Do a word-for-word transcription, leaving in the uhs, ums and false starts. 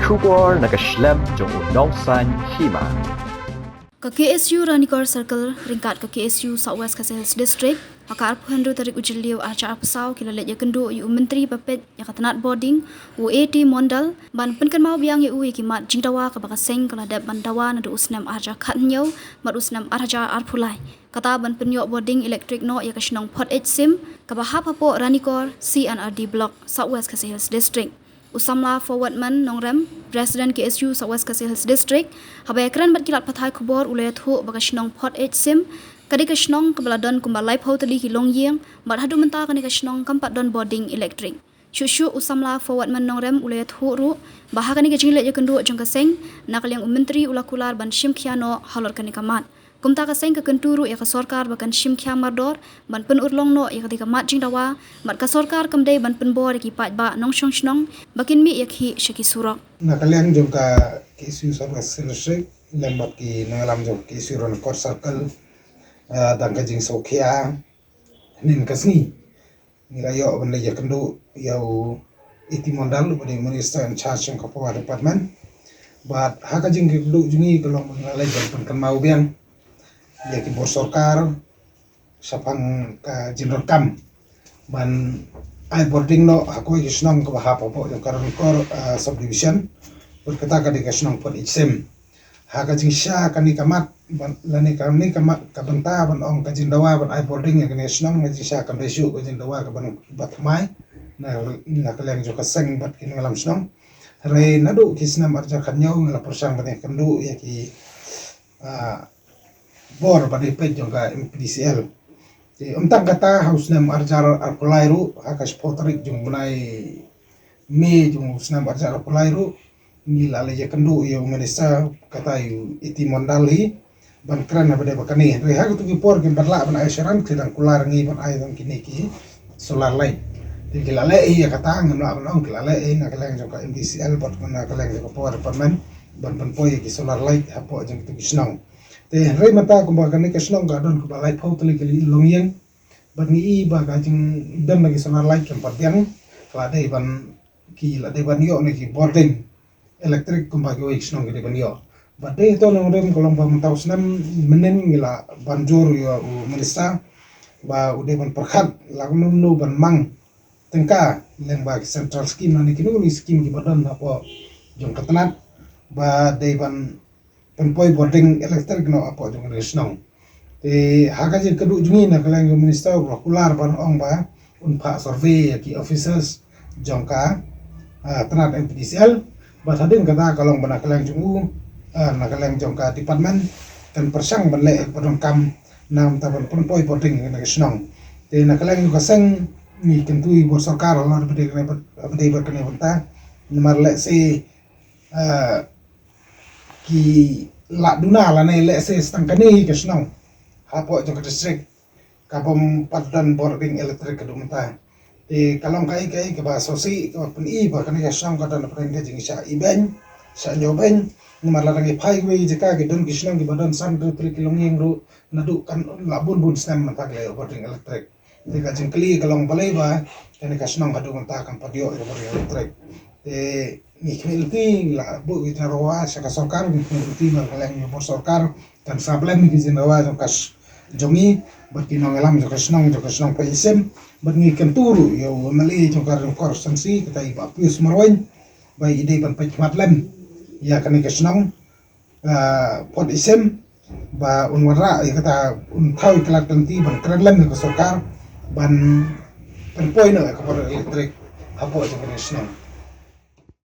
Khubor na ka shlem jong u nongsaiñ hima. Ka K S U Ranikor Circle ryngkat ka K S U South West Khasi Hills District ha ka arphew hynriew tarik u Jylliew arhajar arphew saw ki la leit ïakynduh ïa u Myntri ba peit ïa ka tnat bording, u A T Mondal, ban pynkynmaw biang ïa u ïa ki mat jingdawa kaba ka seng ka la dep ban dawa naduh u snem arhajar khathynñiew bad u snem arhajar arphew lai. Kata ban pynïoh bording elektrik noh ïa ka shnong Phot Ej Sim kaba hap hapoh Ranikor C and R D Block, South West Khasi Hills District. U samla Forwardman Nongrem, President K S U South West Khasi Hills District, haba ïakren bad ki lad pathai khubor u la ïathuh ba ka shnong Phot Ej Sim ka dei ka shnong kaba la don kumba laiphew tylli ki longïing, bad haduh mynta kane ka shnong kam pat don bording elektrik. Shuh shuh u samla Forwardman Nongrem u la ïathuh ruh ba ha kane ka jingleit ïakynduh jong ka seng, na ka liang u Myntri u la kular ban shim khia noh halor kane ka mat. Kumta ka seng ka kyntu ruh ïa ka sorkar ba kan shim khia mardor ban pynurlong noh ïa kata ka mat jingdawa, bad ka sorkar kam dei ban pynbor ïa ki paidbah nongshong shnong ba kin mih ïa ki sha ki surok. Na ka liang jong ka K S U South West Hills District lem bad ki nongïalam jong ka K S U Ranikor Circle, ah, dang ka jingsngewkhia hynnin ka sngi ngi la ïoh ban leit ïakynduh ïa u A T Mondal uba dei Minister in charge jong ka Power Department. Bad ha ka jingkynduh jong ngi ka long ba ngi la leit ban pynkynmaw biang ïa ki bor sorkar shaphang ka jingdonkam ban ai bording noh ha kawei ka shnong kaba hap hapoh jong ka Ranikor, ah, subdivision. Bad kata ka dei ka shnong Phot Ej Sim. Ha ka jingshisha kane ka mat ban, lane kane ka mat ka bynta ban ong ka jingdawa ban ai bording ïa kane ka shnong, ka jingshisha kam dei shuh ka jingdawa kaba thymmai na, na ka liang jong ka seng bad ki nongïalam shnong. Hynrei naduh ki snem arhajar khathynñiew ngi la pyrshang ban ïakynduh ïa ki, ah, bor ba dei peit jong ka M P D C L. Te ym tang kata, ha u snem arhajar arphew lai ruh, ha ka shiphew tarik jong u bnai May jong u snem arhajar arphew lai ruh, ngi la leit ïakynduh ïa u Minister, kata ïa u A T Mondal hi, ban kren ha ba dei ba kane. Hynrei ha kito ki por kim pat lah ban ai assurance, ki dang kular ngi ban ai tang kine ki solar light. Te ki la leh hi ïa kata, ngam lah ban ong ki la leh hi, na ka liang jong ka M D C L bad na ka liang jong ka Power Department ban pynpoi ïa ki solar light hapoh jong kito ki shnong. Te hynrei mynta kumba kane ka shnong ka don kumba laiphew tylli ki longïing, bad ngi i ba ka jingdon na ki solar light kam pat biang, ka la dei ban, ki la dei ban ïoh na ki bording elektrik kumba kiwei ki shnong ki dei ban ïoh. Bad dei to nongrim ka long ba mynta u snem mynnin ngi la ban jur ïa u Minister ba u dei ban pyrkhat la kumno ban mang tyngka lyngba ki central scheme lane kino kino ki scheme kiba don hapoh jong ka tnat ba dei ban pynpoi bording elektrik noh hapoh jong ka shnong. Te ha ka jingkynduh jong ngi na ka liang jong u Minister u la kular ban ong ba un phah survey ïa ki officers jong ka, ah, tnat M P D C L. Bad hadien kata ka long ba na ka liang jong u, ah, na ka liang jong ka department kan pyrshang ban leh ïa ka ba donkam na ka bynta ban pynpoi bording ha ka shnong. Te na ka liang jong ka seng ngi kyntu ïa u bor sorkar halor ba dei kane ba, ba dei ba kane bynta. Namar lehse, ah, ki la duna lane lehse tang kane ka shnong hapoh jong ka district ka bym pat don bording elektrik haduh mynta. Te ka long kaei kaei kaba sngewsih kaba pyni ba kane ka shnong ka don hapdeng ka jingshah ibeiñ, shah ñiewbeiñ. Namar lada ngi phai kiwei ki jaka ki don ki shnong kiba don san hynriew tylli ki longïing ruh naduh kan la bun bun snem mynta ki la ïoh bording elektrik. Te ka jingkylli ka long balei ba kane ka shnong haduh mynta kam pat ïoh ïa ka bording elektrik. Te ngi khmih lynti, ngi la buh ki jingdawa sha ka sorkar, ngi khmih lynti ba ka liang jong ka sorkar kan sngap lem ïa ki jingdawa jong ka s-, jong ngi bad ki nongïalam jong ka shnong, jong ka shnong Phot Ej Sim. Bad ngi kyntu ruh ïa u M L A jong ka constituency, kata i Bah Pius Marwein, ba i dei ban pynkhmat lem ïa kane ka shnong, ah, Phot Ej Sim, ba un wanrah ïa kata, un thaw ïa ka lad ka lynti ban kren lem ïa ka sorkar ban pynpoi noh ïa ka bording elektrik hapoh jong kane ka shnong.